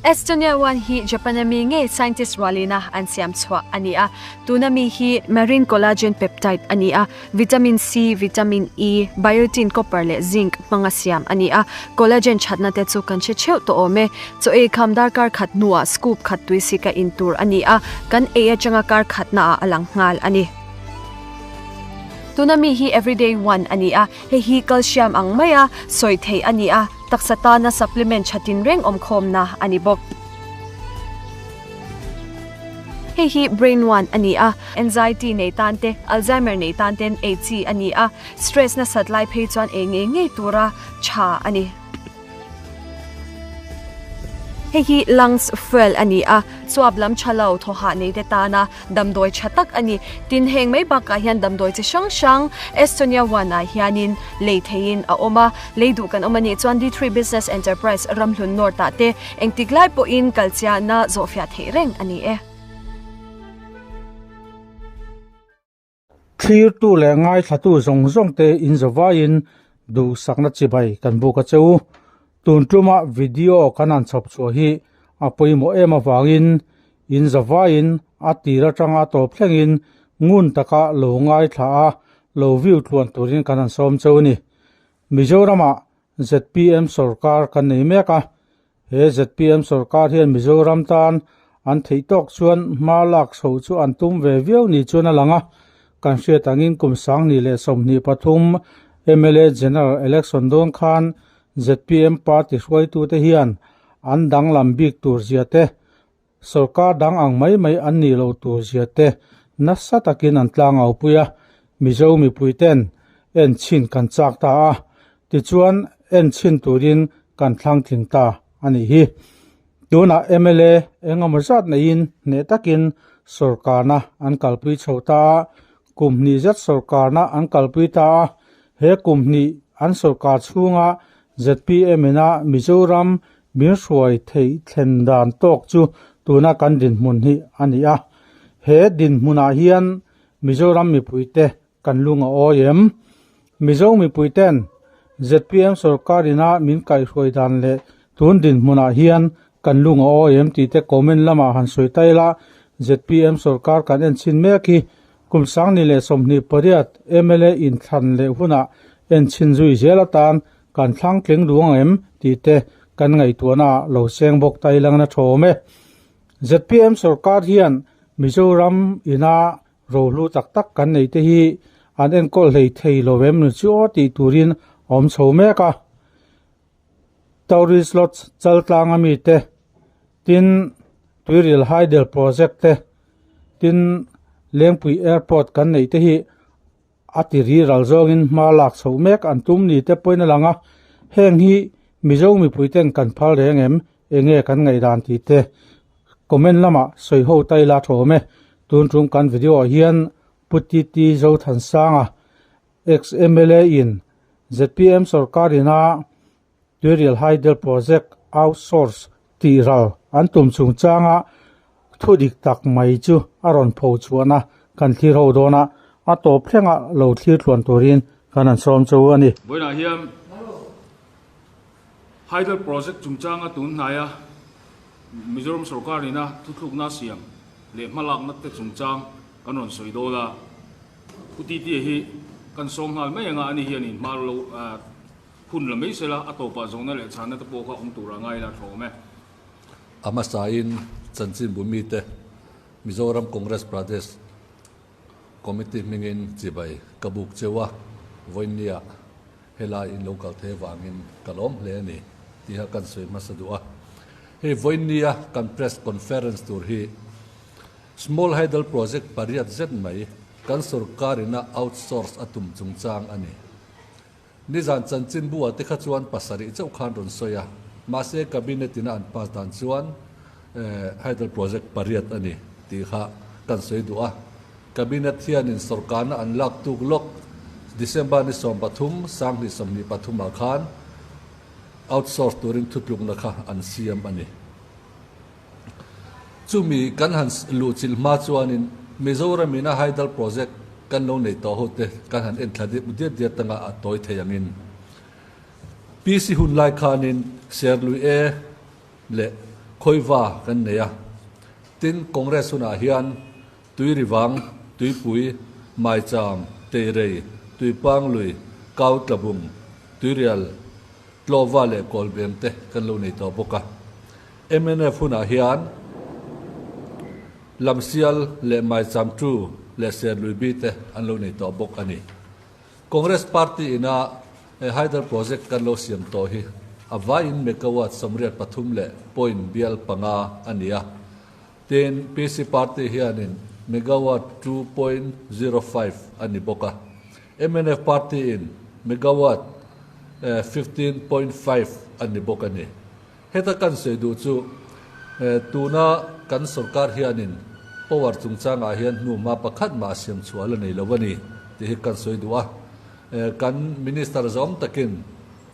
Estonia One hi Japan a mi ngei scientist rualina an siam chhuah a ni a. Tuna mi hi marine collagen peptide a ni a, vitamin C, vitamin E, biotin, copper leh zinc hmanga siam a ni a. Collagen thatna te chu kan hre theuh tawh awm e. Chaw ei kham darkar khat hnuah scoop khat tui sika in tur a ni a, kan ei atanga kar khatnaah a lang nghal a ni. Tuna mi hi Everyday One a ni a, hei hi calcium ang maia sawi theih a ni a. Taksa tana supplement tha tinreng awmkhawmna a ni bawk. Hei hi Brain One a ni a, anxiety nei tan te, Alzheimer nei tan ten ei chi a ni a, stress nasat lai phei chuan ei ngei ngei tura tha a ni. Hei hi Lungs Fuel a ni a, chuap lam tha lo thaw hah nei te tana Damdawi tha tak a ni. Tin, heng mai bakah hian damdawi chi hrang hrang Estonia One ah hianin lei theihin a awm a. Lei duh kan awm a nih chuan D3 Business Enterprise Ramhlun North ah te engtik lai pawhin kalchiahna zawhfiah theih reng a ni e. Thlirtu leh ngaithlatu zawng zawng te inzawvaiin duhsakna chibai kan buk a che u. Tun tuma video kan han chhawp chhuah hi a pawimawh em avangin inzawvaiin a tir atanga tawp thlengin ngun taka lo ngaithla a, lo view tluan turin kan han sawm cheu a ni. Mizoramah zpm sorkar kan nei mek a, He zpm sorkar hian Mizoram tan an theih tawk chuan hma lak chho chu an tum ve viau ni chuan a lang a. Kan hriat angin kum 2023 mla General Election dawn khan zpm party hruaitute hian an danglam bik tur zia te, sorkar dang ang mai mai an nih loh tur zia te nasa takin an tlangaupui a, Mizo mipuiten en chhin kan chak ta a. Tichuan, en chhin turin kan thlang tling ta a nih hi. Tunah mla engemaw zat neiin hneh takin sawrkarna an kalpui chho ta a, kum hnih zet sawrkarna an kalpui ta a, he kum hnih an sawrkar chhunga zpm ina Mizoram min hruai theih thlen dan tawk chu tuna kan dinhmun hi a ni a. He dinhmunah hian Mizoram mipuite Kan lung a awi em? Mizo mipui ten zpm sorkar ina min kaihhruai dan leh tun dinhmunah hian kan lung a awi em tih te comment lamah han sawi ta ila, zpm sorkar kan en chhin mek hi kum 2028 mla inthlan leh hunah en chhin zui zel atan kan thlang tling duh ang em tih te kan ngaihtuahna ah lo seng bawk ta ila na tha awm e. Zpm sorkar hian Mizoram ina Rohlu tak tak kan neih te hi an enkawl hlei thei lo em ni chu aw tih turin a awm chho mek a. Tourist Lodge Chaltlang ami te, tin Tuiril Hydel Project te, tin Lengpui Airport kan neih te hi a ti ri ral zawngin hma lak chhoh mek an tum ni te pawhin a lang a, heng hi Mizo mipui ten kan phal reng em, enge kan ngaihdan tih te comment lamah sawi ho ta ila tha awm e. Tun tum kan video ah hian Pu TT Zothansanga, ex-MLA in zpm sorkar ina Tuirial Hydel Project outsource tih ral an tum chungchanga thu dik tak mai chu a rawn pho chhuahna kan thlir ho dawn a, a tawp thlengah lo thlir tluan turin kan han sawm chu a ni. Vawiinah hian Hydel Project chungchanga tun hnaia Mizoram sorkar ina thuthlukna siam leh hmalakna te chungchang kan rawn sawi dawn a, Pu Titia hi kan sawm nghal mai anga ani hian in hma lo Hun la mai sela, a tawpah zawhna leh chhanna te pawh kha awm tura ngai ila thlawm e. A hmasain chanchinbu mite Mizoram Congress Pradesh Committee hmingin chibai ka buk cheu a, vawiinniah helai in lo kal thei avangin ka lawm hle a ni tiha kan sawi hmasa duh a. Hei vawiinnia kan Press Conference tur hi Small Hydel Project pariat zet mai kan sorkarina outsource a tum chungchang a ni. Nizan chanchinbu ah te kha chuan pasarih chauh khan rawn sawi a, mahse cabinet ina an pass dan chuan Hydel project pariat a ni tih kha kan sawi duh a. Cabinet hianin sawrkarna an lak tuk lawk December ni 13, 2023 ah khan outsource turin thutlukna kha an siam a ni. Chumi kan han luhchilh hma chuanin Mizoram ina Hydel project kan lo nei tawh ho te kan han en thla deuh diat diat anga a tawi thei angin PC hun lai khanin Serlui E leh Khawiva kan nei a. Tin, Congress hunah hian Tuirivang, Tuipui, Maicham, Teirei, Tuipanglui, Kautlabung, Tuirial, Tlawva leh Kawlbem te kan lo nei tawh bawk a. Mnf hunah hian Lamsial leh Maicham Tu leh Serluibi te an lo nei tawh bawk a ni. Congress Party ina he Hydel Project kan lo siam tawh hi a vaiin megawatt 83 leh point bial panga a ni a. Tin, PC Party hianin megawatt 2.05 a ni bawk a. Mnf Party in megawatt 15.5 a ni bawk a ni. Heta kan sawi duh chu tuna kan sorkar hianin power chungchangah hian hnuhma pakhat mah a siam chhuah la nei lo a ni tih hi kan sawi duh a. Kan Minister zawm takin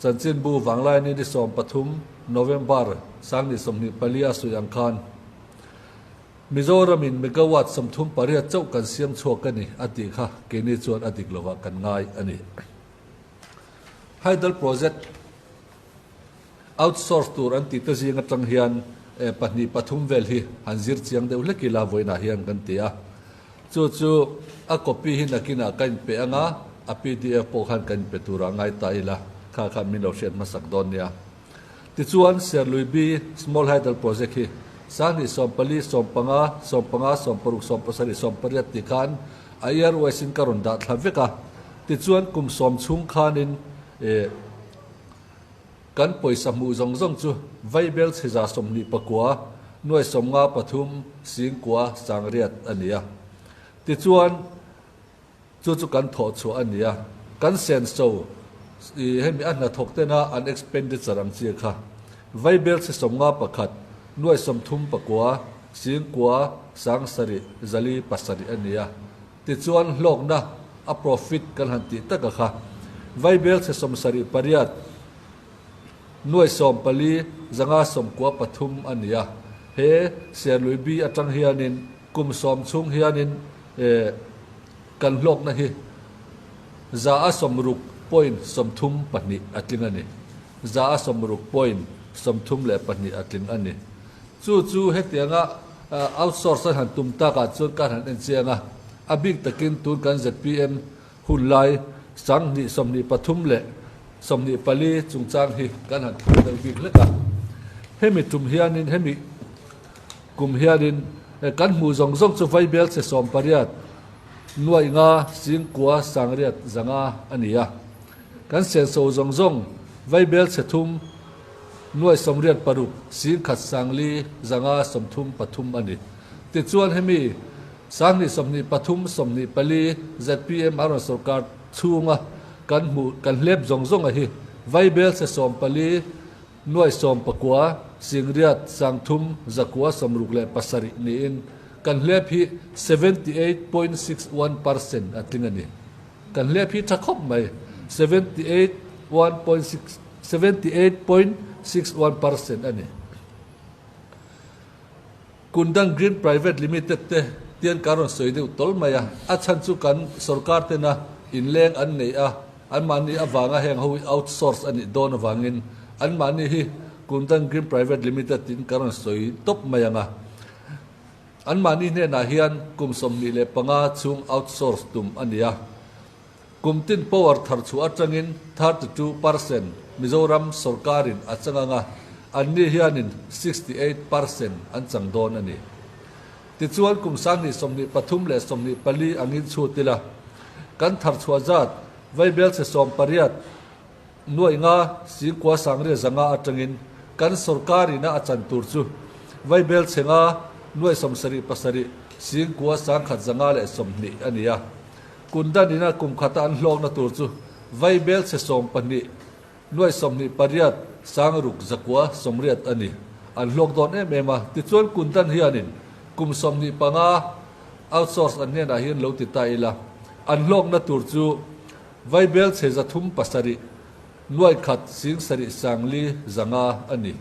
chanchinbu Vanglaini ni 13 November 2024 a sawi ang khan Mizoramin megawatt 38 chauh kan siam chhuak a ni a tih kha keini chuan a dik lovah kan ngai a ni. Hydel Project Outsource tur an tih te zing atang hian pahnih pathum vel hi han zir chiang deuh hlek ila vawiinah hian kan ti a. Chu chu a copy hi nakinah ka inpe anga a pdf pawh khan ka inpe turah ngai ta ila kha khan min lo hriat hmasak dawn nia. Tichuan Serlui B Small Hydel Project hi 2014, 15, 15, 16, 17, 18 tih khan a year wise in ka rawn dah thla vek a. Tichuan kum sawm chhung khanin Kan pawisa hmuh zawng zawng chu Vaibel chhiza 29, nuai 53, 90, 800 a ni a. Tichuan, chu chu kan thawh chhuah a ni a. Kan senso, i hemi a hnathawk tena an expenditure ang chi kha Vaibel chhi 51, nuai 39, 90, 7, 407 a ni a. Tichuan hlawkna a profit kan han tih taka kha Vaibel chhe 78, nuai 14, 593 a ni a. He Serlui bi atang hianin kum sawm chhung hianin kan hlawkna hi 60.32% a tling a ni. 60.32% a tling a ni. Chu chu hetianga outsource an han tum takah chuan kan han en chiang a, a bik takin tun kan zpm hun lai 2023 leh 24 chungchang hi kan han thlir deuh bik hlek a. Hemi tum hianin hemi kum hianin kan hmuh zawng zawng chu Vaibel chhe 18 nuaih nga 9 800 500 a ni a. Kan senso zawng zawng Vaibel chhe thum nuai 86 1 4 500 33 a ni. Tichuan hemi 2023 24 zpm a rawn sorkar chhunga kan hmuh kan hlep zawng zawng a hi Vaibel chhe 14 nuai 19 800 3 967 niin kan hlep hi 78.61% a tling a ni. Kan hlep hi tha khawp mai 78.16 78.61% a ni. Kundan Green Private Limited te tian kan rawn sawi deuh tawl mai a, a chhan chu kan sorkar tena inleng an nei a, anmahni avanga heng ho hi outsource a nih dawn avangin anmahni hi Kundan Green Private Limited tiin kan rawn sawi tawp mai ang a. Anmahni hnenah hian kum 25 chhung outsource tum a ni a. Kum tin power thar chhuah atangin 32% Mizoram sorkarin a chang ang a, anni hianin 68% an chang dawn a ni. Tichuan kum 2023 leh 24 angin chhut ila, kan thar chhuah zat vaibelchhe 18 nuaih nga 9 900 500 atangin kan sorkarina a chan tur chu vaibelchhe nga nuaih 77 9 1 520 a ni a. Kundan ina kum khata an hlawkna tur chu Vaibel chhe 12 nuai 28 6 980 a ni. An hlawk dawn em em a, tichuan Kundan hianin kum 25 outsource an hnenah hian lo ti ta ila, an hlawkna tur chu Vaibel chhe 307 nuai 1 7 4 500 a ni.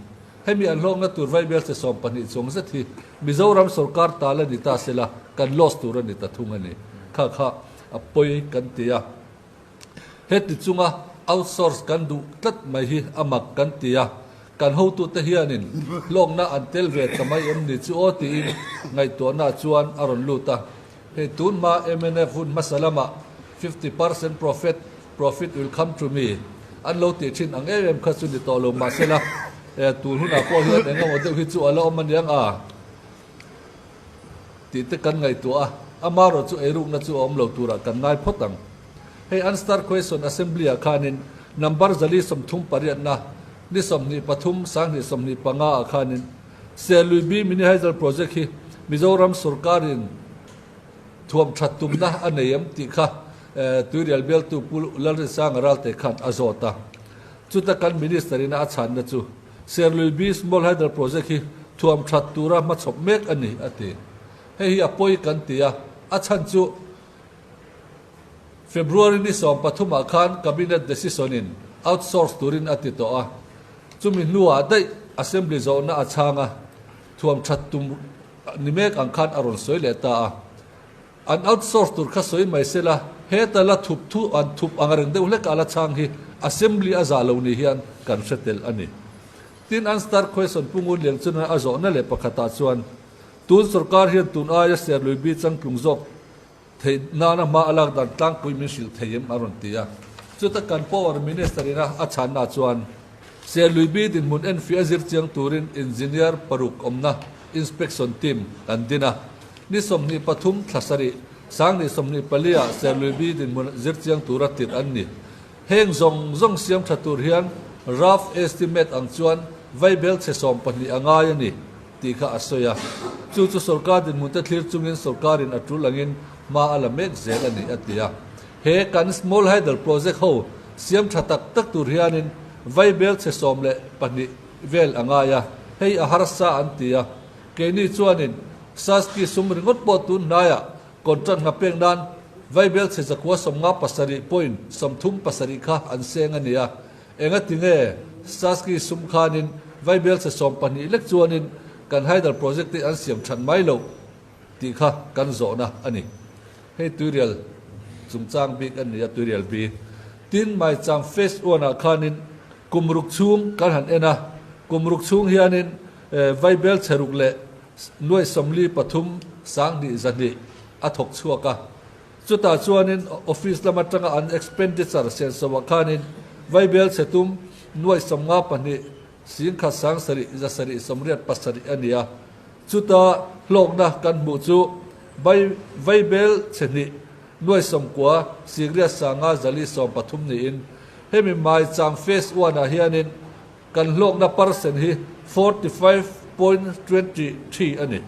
Hemi an hlawkna tur Vaibel chhe 12 chuang zet hi Mizoram sorkar tal a ni ta sela kan loss tur a ni ta thung a ni. Kha kha a pawi kan ti a. Heti chunga outsource kan duh tlat mai hi a mak kan ti a. Kan hotute hianin hlawkna an tel ve ta mai em ni chu aw tiin ngaihtuahna chuan a rawn lut a. Hei tun hma mnf hun hmasa lamah 50% profet profit will come to me an lo tih thin ang em em kha chu ni tawh lo mahsela tun hunah pawh hian eng emaw deuh hi chu a la awm aniang a tih te kan ngaihtuah a, amarawh chu eirukna chu a awm lo turah kan ngai phawt ang. Hei Unstar Question Assembly ah khanin number 138 na ni 23 2025 ah khanin Serlui B Mini Hydel Project hi Mizoram sorkarin thuam that tumna a nei em tih kha Tuirial bialtu Pu Lalrinsanga Ralte khan a zawt a. Chuta kan Minister ina a chhanna chu Serlui B Small Hydel Project hi thuam that tura hmachhawp mek a ni a ti. Hei hi a pawi kan ti a, a chhan chu February ni 13 ah khan Cabinet decision in outsource turin a ti tawh a, chumi hnuah daih Assembly zawhna a chhang a, thuam that tum ni mek ang khan a rawn sawi leh ta a. An outsource tur kha sawi mai se la, heta la thup thu an thup ang reng deuh hlek a la chhang hi Assembly a zah lo ni hian kan hre tel a ni. Tin, an star question Pu Ngunliang chuan a zawhna leh pakhatah chuan tun sorkar hian tun aia Serlui bi changtlung zawk Theih nana hma a lak dan tlangpui min hrilh thei em a rawn ti a. Chuta kan Power Minister ina a chhanna chuan Serlui bi dinhmun enfiah zir chiang turin Engineer paruk awmna Inspection Team an din a. Ni 23 thla sarih, 2024 ah Serlui bi dinhmun zir chiang tura tirh an ni. Heng zawng zawng siam tha tur hian rough estimate ang chuan vaibel chhe 12 a ngai a ni. Tih kha a sawi a. Chu chu sorkar dinhmunte thlir chungin sorkarin a tul angin hma a la mek zel a ni, a ti a. He kan Small Hydel Project ho siam tha tak tak tur hianin vaibel chhe 12 vel a ngai a, hei a harsa an ti a. Keini chuanin Saski sum ringawt pawh tun hnaiah contract hna pek nan vaibel chhe 957 point 37 kha an seng a ni a. Engati nge Saski sum khanin vaibel chhe 12 lek chuanin kan Hydel project te an siam that mai loh tih kha kan zawhna a ni. Hei Tuirial chungchang bik a ni a, Tuirial bi. Tin, Maicham Phase one ah khanin kum ruk chhung kan han en a, kum ruk chhung hianin vaibel chhe ruk leh nuai 43 sanghnih zahnih a thawk chhuak a. Chutah chuanin office lam atanga an expenditure senso ah khanin vaibel chhe tum nuai 52 singkhat sang sarih za sarih 87 a ni a. Chuta hlawkna kan hmuh chu vaibel chhe hnih nuai 90 singriat sanga zali 13 niin hemi Maicham Phase one ah hianin kan hlawkna percent hi 45.23 a ni.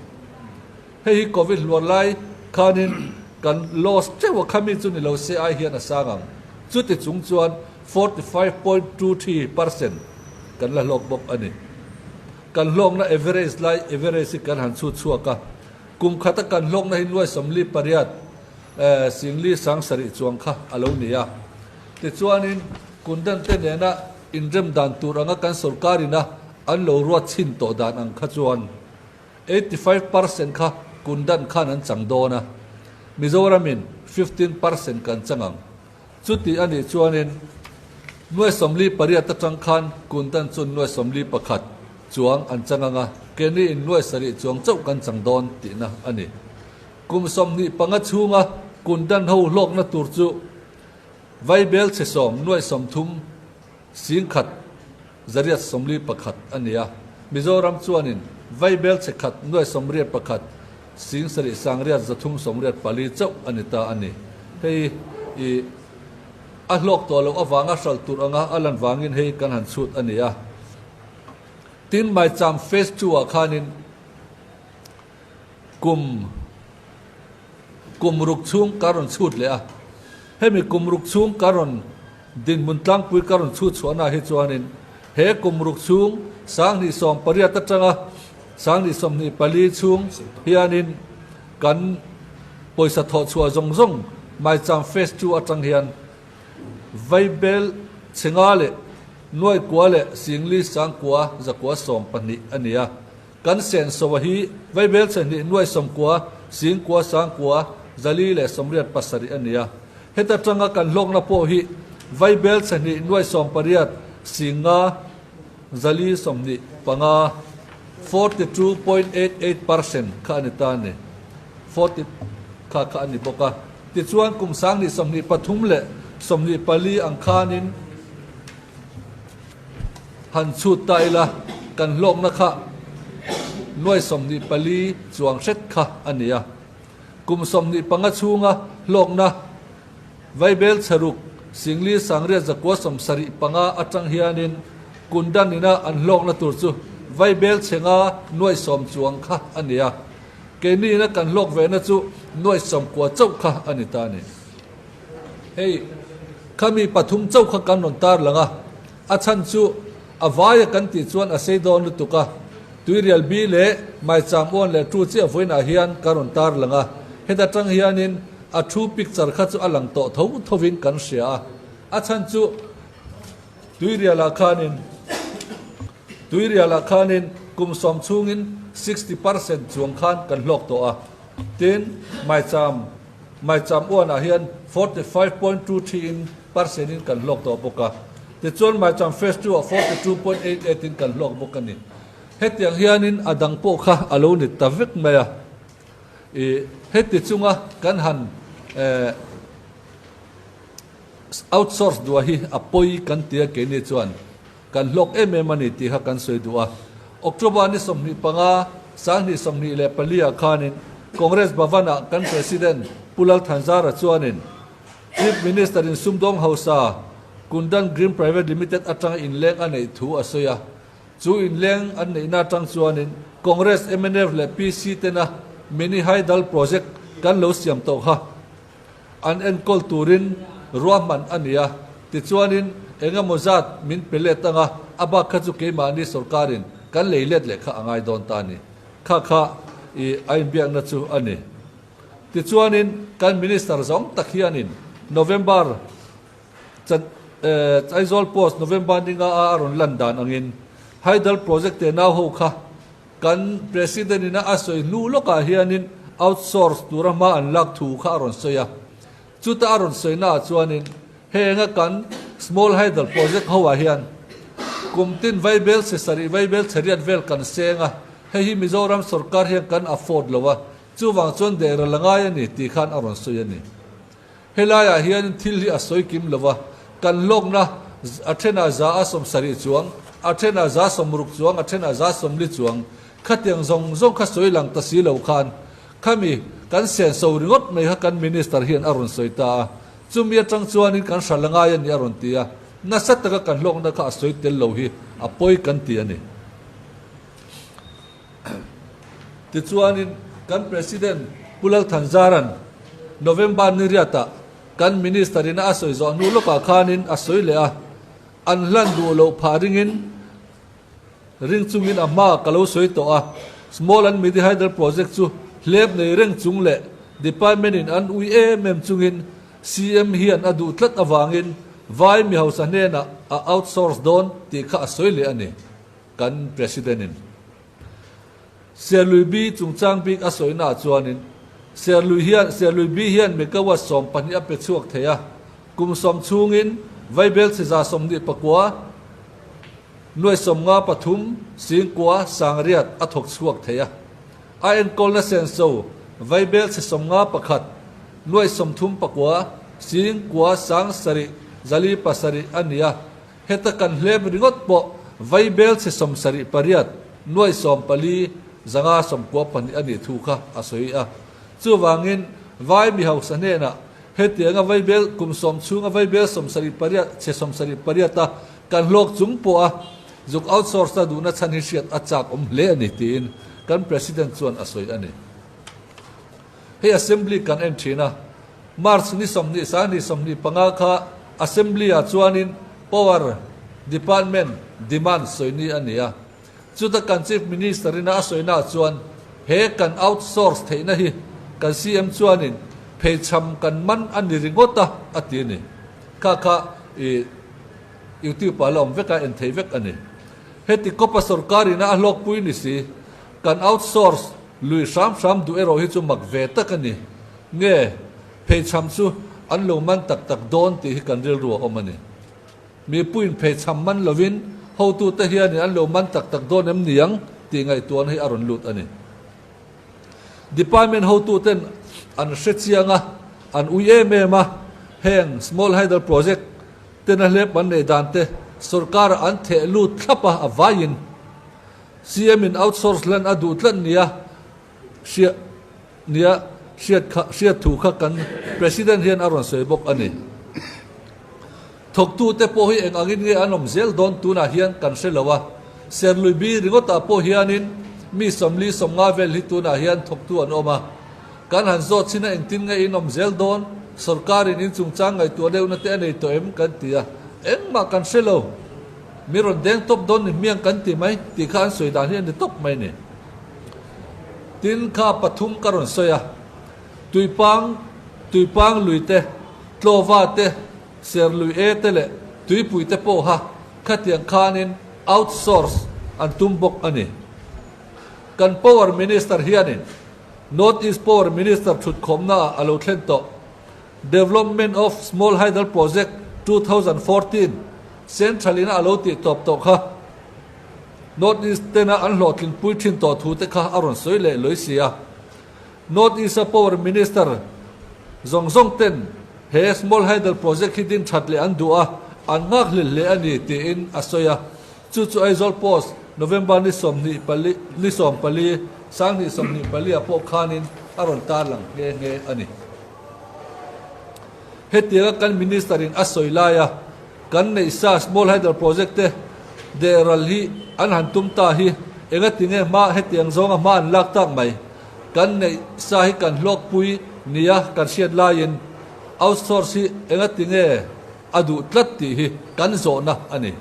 Hei hi Covid hluar lai khanin kan loss teuh a khami chu ni lo se ai hian a sang ang. Chuti chung chuan 45.23% kan la hlawk bawk a ni. Kan hlawkna average lai average hi kan han chhut chhuak a. Kum khata kan hlawkna hi nuai 48 singli sang sarih chuang kha a lo ni a. Tichuanin kundan te nena inrem dan tur anga kan sorkarina an lo ruat chhin tawh dan ang kha chuan 85% kha kundan khan an chang dawn a, Mizoramin 15% kan chang ang. Chuti a nih chuanin nuai 48 atang khan kundan chu nuai 41 chuang an chang ang a, keini in nuai sarih chuang chauh kan chang dawn tihna a ni. Kum 25 chhunga kundan ho hlawkna tur chu vaibel chhe sawm nuai 30 singkhat zariat 41 a ni a. Mizoram chuanin vaibel chhe khat nuai 81 sing sarih sangriat 384 chauh a ni ta a ni. Hei i a hlawk tawh loh avanga hral tur anga a lan vangin hei kan han chhut a ni a. Tin, Maicham Phase 2 ah khanin kum kum ruk chhung ka rawn chhut leh a. Hemi kum ruk chhung ka rawn dinhmun tlangpui ka rawn chhut chhuahna hi chuanin he kum ruk chhung 2018 atanga 2024 chhung hianin kan pawisa thawh chhuah zawng zawng Maicham Phase 2 atang hian vaibel chhe nga leh nuai kua leh singli sang kua zakua 12 a ni a. Kan senso hi vaibel chhe hnih nuai 90 sing kua sang kua zali leh 87 a ni a. Heta tanga kan hlawkna pawh hi vaibel chhe hnih nuai 18 sing nga 425, 42.88 percent, kha a ni ta a ni. 40 kha kha a ni bawk a. Tichuan kum 2023 leh 24 ang khanin han chhut ta ila kan hlawkna kha nuai 24 chuang hret kha a ni a. Kum 25 chhunga hlawkna Vaibel chheruk Singli Sangriat zakua 75 atang hianin Kundan ina an hlawkna tur chu Vaibel chhenga nuai 10 chuang kha a ni a. Keini ina kan hlawk vehna chu nuai 90 chauh kha a ni ta a ni. Hei, khami pathum chauh kha kan rawn tar lang a, a chhan chu a vaia kan tih chuan a sei dawn lutuk a, Tuirial bi leh Maicham uan leh tu chiah vawiinah hian ka rawn tar lang a, heta tang hianin a thu picture kha chu a lang tawh tho thovin kan hria a, a chhan chu Tuirialah khanin Tuirialah khanin kum 10 chhungin 60% chuang khan kan hlawk tawh a, tin Maicham Maicham uanah hian 45.23 in percent in kan hlawk tawh bawk a, tichuan Maicham phase 2 ah 42.88 in kan hlawk bawk a ni. Hetiang hianin a dang pawh kha a lo ni ta vek mai a, ih heti chunga kan han eh outsource duah hi a pawi kan ti a keini chuan kan hlawk em em a ni tih kha kan sawi duh a. October ni 25, 2024 ah khanin Congress Bhavan-ah kan President Pu Lal Thanzara chuanin Chief Minister in sumdawng hausa Kundan Green Private Limited atanga inleng a neih thu a sawi a. Chu inleng an neihna atang chuanin Congress, mnf leh PC tena Mini Hydel Project kan lo siam tawh kha an enkawl turin ruahman a ni a. Tichuanin eng emaw zat min pe let anga a bak kha chu keimahni sorkarin kan lei let leh kha a ngai dawn ta a ni. Kha kha i a inbiakna chu a ni. Tichuanin kan Minister zawng tak hianin November Chan Aizawl Post November ni nga a a rawn lan dan angin Hydel Project te nau ho kha kan President ina a sawi hnu lawkah hianin outsource tura hma an lak thu kha a rawn sawi a. Chuta a rawn sawi naah chuanin henga kan Small Hydel Project ho ah hian kum tin vaibel che sarih vaibel che riat vel kan seng a, hei hi Mizoram sorkar hian kan afford lo a, chuvang chuan dehral a ngai a ni tih khan a rawn sawi a ni. Helaiah hian thil hi a sawi kim lo va, kan hlawkna a thenah za a 70 chuang, a thenah za 60 chuang, a thenah za 40 chuang, khatiang zawng zawng kha sawi lang ta si lo khan khami kan senso ringawt mai kha kan Minister hian a rawn sawi ta a, chumi atang chuanin kan hral a ngai a ni a rawn ti a, nasa taka kan hlawkna kha a sawi tel lo hi a pawi kan ti a ni. Tichuanin kan President Pu Lal Thanzaran November ni riatah kan Minister ina a sawi zawh hnu lawkah khanin a sawi leh a, an hlan duh loh phah ringin ring chungin a hma ka lo sawi tawh a, Small and Midi Hydel Project chu hlep nei reng chung leh Department in an ui em em chungin CM hian a duh tlat avangin vai mi hausa hnenah a outsource dawn tih kha a sawi leh a ni. Kan President in Serlui Bi chungchang bik a sawina ah chuanin Serlui hian Serlui Bi hian megawatt 12 a pe chhuak thei a, kum 10 chhungin Vaibel chhiza 29 nuai 53 singkua sangriat a thawk chhuak thei a. A enkawlna senso Vaibel chhe 51 nuai 39 singkua sang sarih 407 a ni a. Heta kan hlep ringawt pawh Vaibel chhe 78 nuai 14 zanga 92 a nih thu kha a sawi a. Chuvangin Vai mi hausa hnenah hetianga Vaibel kum 10 chhunga Vaibel 78 chhe 78 a kan hlawk chung pawh a zuk outsource a duhna chhan hi hriat a chak awm hle a ni tiin kan President chuan a sawi a ni. Hei Assembly kan en thin a, March ni 20 2025 kha Assembly ah chuanin Power Department demand sawi ni a ni a. Chuta kan Chief Minister ina a sawina ah chuan he kan outsource theihna hi kan CM chuanin pheichham kan man a ni ringawt a a ti a ni. Kha kha i YouTube ah la awm vek a, en thei vek a ni. Heti kawpa sorkar ina a hlawkpui ni si, kan outsource lui hram hram duh erawh hi chu mak ve tak a ni. Nge, pheichham chu an lo man tak tak dawn tih hi kan rilru a awm a ni. Mipuiin pheichham man lovin Hotute hianin an lo man tak tak dawn em niang tih ngaihtuahna hi a rawn lut a ni. Department hotuten an hre chiang a, an ui em em a, heng Small Hydel Project tena hlep an neih dan te sorkar-ah an theh lut thlap a, a vaiin CM in outsource lan a duh tlat nia hria nia hriat kha hriat thu kha kan President hian a rawn sawi bawk a ni. Thawktute pawh hi eng angin nge an awm zel dawn tunah hian kan hre lo a, Serlui bi ringawtah pawh hianin mi 40 50 vel hi tunah hian thawktu an awm a. Kan han zawt chin a engtin nge in awm zel dawn, sorkarin in chungchang ngaihtuah deuhna te a nei tawh em kan ti a, engmah kan hre lo. Mi rawn deng tawp dawn ni hmiang kan ti mai tih kha an sawi dan hi a ni tawp mai ni. Tin kha pathum ka rawn sawi a, Tuipang, Tuipang lui te, Tlawva te, Serlui e te leh tuipui te pawha khatiang khanin outsource an tum bawk a ni. Kan Power Minister hianin North East Power Minister thutkhawmnaah a lo thlen tawh. Development of Small Hydel Project 2014 Central ina a lo tih tawp tawh kha North East tena an hlawhtlinpui thin tawh thu te kha a rawn sawi leh lawi si a. North East-a Power Minister zawng zawng ten he Small Hydel Project hi din that leh an duh a, an nghak hlel hle a ni tiin a sawi a. Chu chu Aizawl Post, November ni 24 ni 14, 2024 ah pawh khanin a rawn tarlang nghe nghe a ni. Hetianga kan Minister in a sawi laia kan neih sa Small Hydel Project te dehral hi an han tum ta hi engatinge hma hetiang zawnga hma an lak tak mai? Kan neih sa hi kan hlawkpui nia kan hriat laiin outsource hi engatinge a duh tlat tih hi kan zawhna a ni.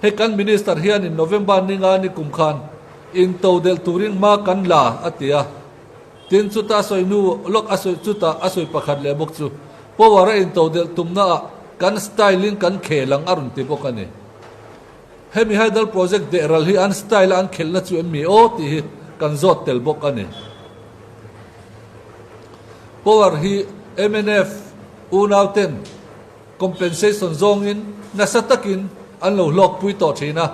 Hei kan Minister hianin November ni nga ni kum khan intodelh turin hma kan la a ti a, tin chuta a sawi hnu lawk a sawi chutah a sawi pakhat leh bawk chu power a intodelh tumnaah kan style in kan khel ang a rawn ti bawk a ni. Hemi Hydel Project deh ral hi an style a an khelhna chu em mi aw tih hi kan zawt tel bawk a ni. Power hi mnf unau ten compensation zawngin nasa takin an lo hlawkpui tawh thin a,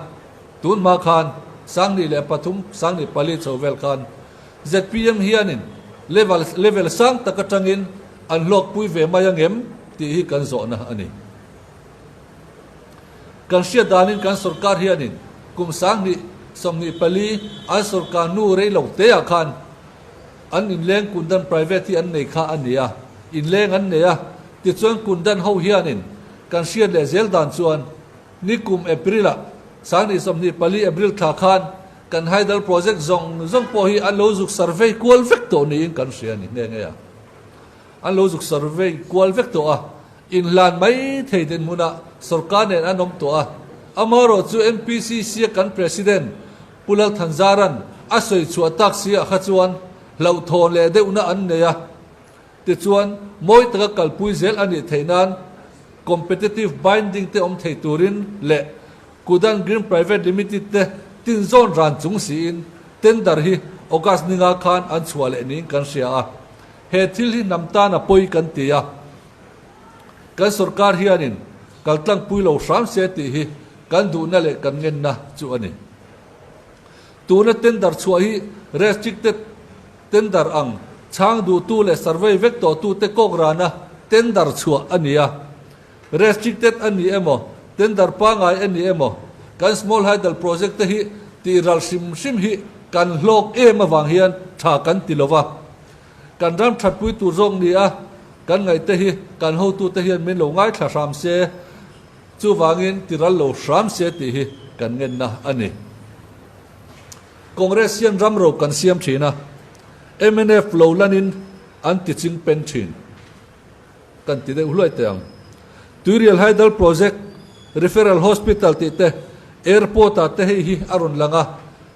tun hma khan 2003, 2004 chho vel khan zpm hianin level level sang tak atangin an hlawkpui ve mai angem tih hi kan zawhna a ni. Kan hriat danin kan sorkar hianin kum 2024 an sorkar hnu rei lo teah khan an inleng kundan private hi an nei kha a ni a, inleng an nei a, tichuan kundan ho hianin kan hriat leh zel dan chuan nikum April-ah 2024 April thla khan kan Hydel project zawng zawng pawh hi an lo zuk survey kual vek tawh niin kan hria a ni nghe nghe a, an lo zuk survey kual vek tawh a. Inhlan mai thei dinhmunah sorkar nen an awm tawh a, amaherawh chu MPCC-a kan President Pu Lal Thanzaran a sawi chhuah tak si ah kha chuan hlauhthawn leh deuhna an nei a, tichuan mawi taka kalpui zel a nih theih nan competitive binding te awm thei turin leh Kudan Green Private Limited te tinzawn ran chung siin tender hi August ninga khan an chhuah leh niin kan hria a, he thil hi hnam tan a pawi kan ti a. Kan sorkar hianin kaltlangpui lo hram se tih hi kan duhna leh kan ngenna chu a ni. Tuna tender chhuah hi restricted tender ang chhang duhtu leh survey vek tawhtute kawk rana tender chhuah a ni a. Restricted a ni emaw, tender pangngai a ni emaw, kan small hydel project te hi tih ral hrim hrim hi kan hlawk em avang hian tha kan ti lo va. Kan ram thatpui tur zawk ni a, kan ngaihte hi kan hotute hian min lo ngaithla hram se, chuvangin ti ral lo hram se tih hi kan ngenna a ni. Congress hian ram ro kan siam thin a, mnf lo lanin an ti ching pen thin. Kan ti deuh hluai teh ang. Tuirial Hydel Project, Referral Hospital tih te, Airport ah te hei hi a rawn lang a,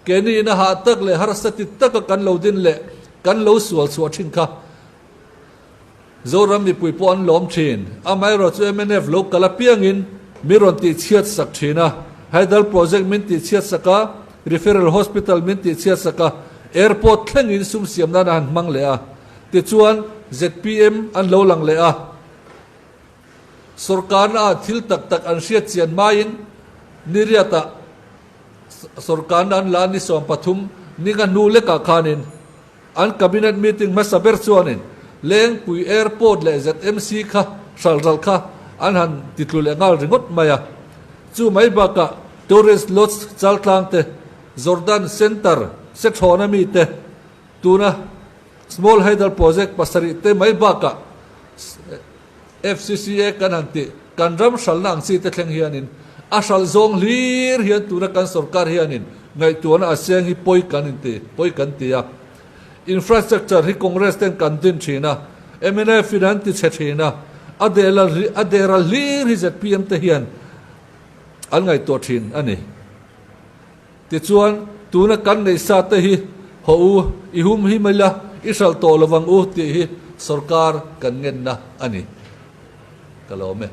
keini ina hah tak leh harsa ti taka kan lo din leh kan lo sual chhuah thin kha Zoram mipui pawh an lawm thin. Amaherawh chu mnf lo kal apiangin mi rawn tihchhiat sak thin a, Hydel Project min tihchhiat sak a, Referral Hospital min tihchhiat sak a, Airport thlengin sum siam nan a han hmang leh a. Tichuan zpm an lo lang leh a, sorkarna ah thil tak tak an hriat chian hmain Ni riatah sorkarna an la ni 13 ni nga hnu lekah khanin an cabinet meeting hmasa ber chuanin Lengpui Airport leh ZMC kha hral ral kha an han titlu leh nghal ringawt mai a. Chu mai bakah Tourist Lodge Chaltlang te, Jordan Centre Sethawna mite tuna Small Hydel Project pasarih te mai bakah FCCA kan han tih, kan ram hralna ang chi te thleng hianin a hral zawng hlir hian tuna kan sorkar hianin ngaihtuahna a seng hi pawi kan inti, pawi kan ti a. Infrastructure hi Congress ten kan din thin a, mnf in an ti chhe thin a, a dehla a dehral hlir hi zpm te hian an ngaihtuah thin a ni. Tichuan, tuna kan neih sa te hi haw u, i hum hi mai la, i hralh tawh lo vang u tih hi sorkar kan ngenna a ni. Ka lawm e.